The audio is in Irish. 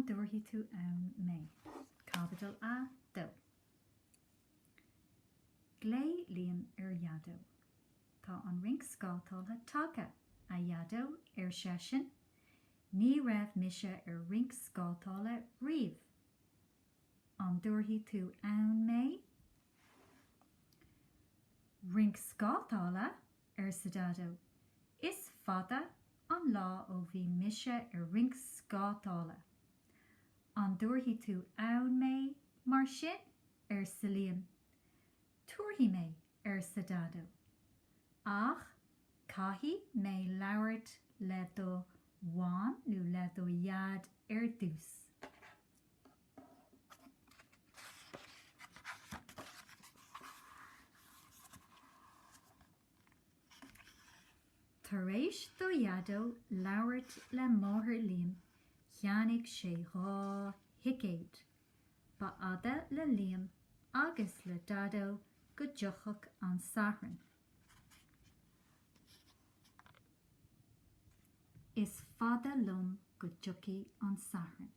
An dtabharfaidh tú ann mé? Caibidil 2. Ghlaoigh Liam ar Dhaideo. Tá an rinc scátála tagtha, a Dhaideo, ar seisean. Ní raibh mise ar rinc scátála riamh. An dtabharfaidh tú ann mé? Rinc scátála? arsa Daideo. Is fada an lá ó bhí mise ar rinc scátála. An dtabharfaidh tú ann mé, mar sin? arsa Liam. Tabharfaidh mé, arsa Daideo. Ach caithfidh mé labhairt le do mham nó le do dhaid ar dtús. Tar éis do Dhaideo labhairt le máthair Liam, cheannaigh sé 2 thicéad. Ba fhada le Liam agus le Daideo go dtiocfadh an Satharn. Is fada liom go dtiocfaidh an Satharn.